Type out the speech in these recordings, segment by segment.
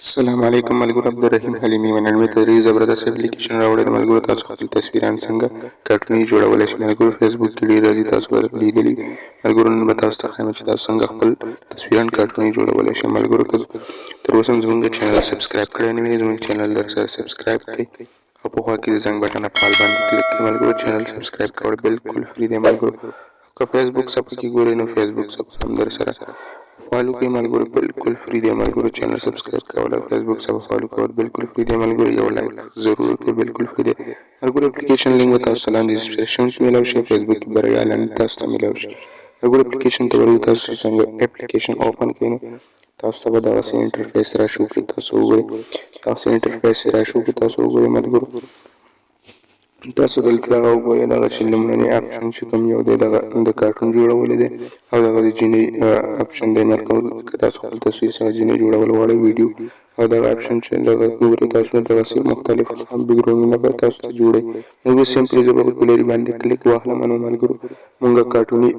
السلام علیکم ملګرو، عبدالرحیم حلیمي نن مې ته ډېر زبردست اپلیکیشن راوړی دی. ملګرو، تاسو خپل تصویران څنګه کارټوني جوړولی شئ؟ ملګرو، فیسبوک کې ډېر راځي، تاسو به لیدلي. ملګرو، نن به تاسو ته ښیم چې تاسو څنګه خپل تصویران کارټوني جوړولی شئ. ملګرو، که تر اوسه هم زموږ چینل سبسکرایب کړی نه وي، زموږ چینل در سره سبسکرایب کړئ او په خوا کې د زنګ بټن په آل باندې کلیک کړئ. ملګرو، چینل سبسکرایب کول بالکل فري دی. ملګرو، که فیسبوک صفحه کې ګورئ نو فیسبوک صفحه هم در سره فالو کړئ. ملګرو، بالکل فري دی. ملګرو، چینل سبسکرایب کول او فیسبوک صفحه فالو کول بالکل فري دی. ملګرو، یو لایک ضرور وکړئ، بالکل فري دی. ملګرو، اپلیکیشن لینک به تاسو ته لاندې ډسکرپشن کې میلاو شي، فیسبوک کې به یا لاندې تاسو ته میلاو شي. ملګرو، اپلیکیشن ته ورځئ، تاسو چې څنګه اپلیکیشن اوپن کړئ نو تاسو ته به دغسې انټرفیس را شو کړي. تاسو وګورئ، دغسې انټرفیس را شو کړي، تاسو وګورئ. ملګرو، تاسو دلته دغه وګورئ، دغه چې لومړنی اپشن چې کوم یو دی، دغه د کارټون جوړولو دی او دغه د جینۍ اپشن دی. ملګرو، که تاسو خپل تصویر څخه جینۍ جوړول غواړئ، ویډیو او دغه اپشن چې دغه ګورئ تاسو، دغسې مختلف بیکګراونډونه به تاسو ته جوړوي. نو سمپلی زه به په ګلري باندې کلیک واخلم. نو ملګرو، مونږ کارټوني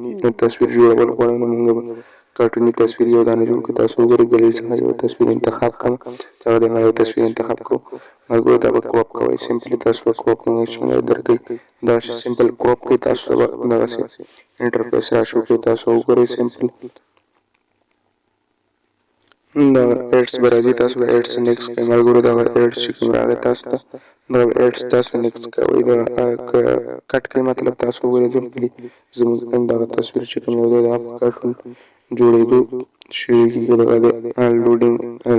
تصویر جوړول غواړو، نو مونږ به کارټوني تصویر یو دانه جوړ کړو. تاسو وګورئ، ګلري څخه یو تصویر انتخاب کړم، دغه دی، ما یو تصویر انتخاب کړو. ملګرو، دا به کراپ کوئ، سمپلی تاسو به کراپ کوئ چې موږ درکوي. دغسې سمپل کراپ کړئ، تاسو ته به دغسې انټرفیس را شو کړي. تاسو وګورئ، سمپل دغه ایډز به راځي، تاسو به ایډز نیکس کوئ. ملګرو، دغه ایډز چې کوم راغی تاسو ته، دغه ایډز تاسو نیکس کوئ، دغه کټ کوئ. مطلب تاسو وګورئ، سمپلی زموږ دغه تصویر چې کوم یو دی، دغه په کارټون جوړېدو شروع کېږي. دغه دی، لوډینګ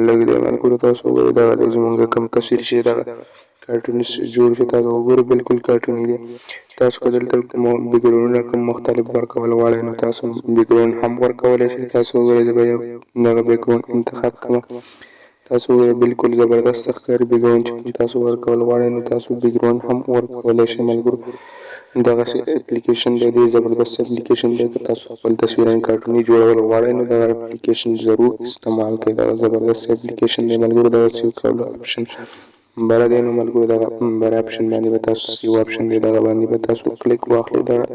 لږ دی. ملګرو، تاسو وګورئ، دغه دی، زموږ کوم تصویر چې دغه کارټوني جوړ شي، تاسو وګورئ، بالکل کارټوني دی. تاسو که دلته کوم بیکګراونډونه کوم مختلف ورکول غواړئ نو تاسو بیکګراونډ هم ورکولی شئ. تاسو وګورئ، زه به یو دغه بیکګراونډ انتخاب کړم. تاسو وګورئ، بالکل زبردست ښکاري. بیکګراونډ چې کوم تاسو ورکول غواړئ نو تاسو بیکګراونډ هم ورکولی شئ. ملګرو، دغسې اپلیکیشن دی، ډېر زبردست اپلیکیشن دی. که تاسو خپل تصویران کارټوني جوړول غواړئ نو دغه اپلیکیشن ضرور استعمال کړئ، دغه زبردست اپلیکیشن دی. ملګرو، دغه سیو کولو اپشن بره دی. نو ملګرو، دغه بره اپشن باندې به تاسو، سیو اپشن دی، دغه باندې به تاسو کلیک واخلئ. دغه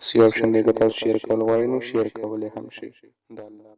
سیو اپشن دی، که تاسو شیر کول غواړئ نو شیر کولی هم شئ. د الله